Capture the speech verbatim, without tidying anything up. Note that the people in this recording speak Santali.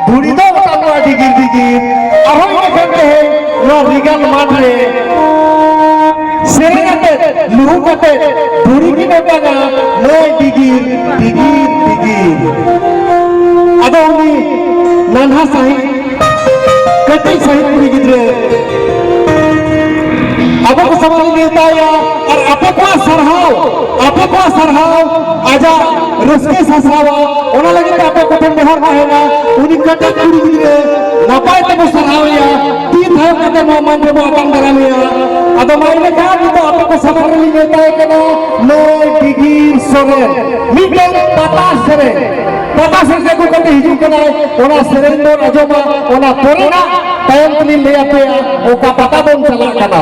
ᱵᱩᱲᱦᱤ ᱫᱚ ᱚᱴᱟᱝᱚᱜᱼᱟ ᱰᱤᱜᱤᱨ ᱰᱤᱜᱤᱨ᱾ ᱟᱨᱦᱚᱸ ᱤᱱᱟᱹ ᱠᱷᱟᱱ ᱛᱮᱦᱮᱧ ᱱᱚᱣᱟ ᱨᱤᱜᱟᱞ ᱢᱟᱴᱷ ᱨᱮ ᱥᱮᱨᱮᱧ ᱟᱛᱮ, ᱞᱩᱦᱩᱠ ᱟᱛᱮ ᱵᱩᱲᱦᱤ ᱠᱤᱱ ᱚᱴᱟᱝᱟ ᱢᱟᱹᱭ ᱰᱤᱜᱤᱨ ᱰᱤᱜᱤᱨ ᱰᱤᱜᱤᱨ᱾ ᱟᱫᱚ ᱩᱱᱤ ᱱᱟᱱᱦᱟ ᱥᱟᱺᱦᱤᱡ, ᱠᱟᱹᱴᱤᱡ ᱥᱟᱺᱦᱤᱡ ᱠᱩᱲᱤ ᱜᱤᱫᱽᱨᱟᱹ ᱟᱵᱚ ᱠᱚ ᱥᱟᱢᱟᱝ ᱨᱮ ᱱᱮᱣᱛᱟᱭᱟ ᱟᱨ ᱟᱯᱮ ᱠᱚᱣᱟᱜ ᱥᱟᱨᱦᱟᱣ, ᱟᱯᱮ ᱠᱚᱣᱟᱜ ᱥᱟᱨᱦᱟᱣ ᱟᱡᱟᱜ ᱨᱟᱹᱥᱠᱟᱹᱭ ᱥᱟᱥᱟᱣᱟ᱾ ᱚᱱᱟ ᱞᱟᱹᱜᱤᱫ ᱛᱮ ᱟᱯᱮ ᱠᱚᱴᱷᱮᱱ ᱱᱮᱦᱚᱨ ᱛᱟᱦᱮᱱᱟ, ᱩᱱᱤ ᱠᱟᱹᱴᱤᱡ ᱠᱩᱲᱤ ᱜᱤᱫᱽᱨᱟᱹ ᱱᱟᱯᱟᱭ ᱛᱮᱵᱚ ᱥᱟᱨᱦᱟᱣᱮᱭᱟ, ᱛᱤ ᱛᱷᱟᱭᱚ ᱠᱟᱛᱮ ᱱᱚᱣᱟ ᱢᱟᱹᱱ ᱨᱮᱵᱚ ᱟᱛᱟᱝ ᱫᱟᱨᱟᱢᱮᱭᱟ᱾ ᱟᱫᱚ ᱢᱟ ᱤᱱᱟᱹ ᱠᱷᱟᱱ ᱱᱤᱛᱚᱜ ᱟᱯᱮ ᱠᱚ ᱥᱟᱢᱟᱝ ᱨᱮᱞᱤᱧ ᱱᱮᱣᱛᱟᱭᱮ ᱠᱟᱱᱟ ᱢᱟᱹᱭ ᱰᱤᱜᱤᱨ ᱥᱚᱨᱮᱱ, ᱢᱤᱫᱴᱟᱝ ᱯᱟᱛᱟ ᱥᱮᱨᱮᱧ, ᱯᱟᱛᱟ ᱥᱮᱨᱮᱧ ᱟᱹᱜᱩ ᱠᱟᱛᱮ ᱦᱤᱡᱩᱜ ᱠᱟᱱᱟᱭ, ᱚᱱᱟ ᱥᱮᱨᱮᱧ ᱵᱚᱱ ᱟᱸᱡᱚᱢᱟ, ᱚᱱᱟ ᱯᱚᱨᱮ ᱱᱟᱜ ᱛᱟᱭᱚᱢ ᱛᱮᱞᱤᱧ ᱞᱟᱹᱭ ᱟᱯᱮᱭᱟ ᱚᱠᱟ ᱯᱟᱛᱟ ᱵᱚᱱ ᱪᱟᱞᱟᱜ ᱠᱟᱱᱟ᱾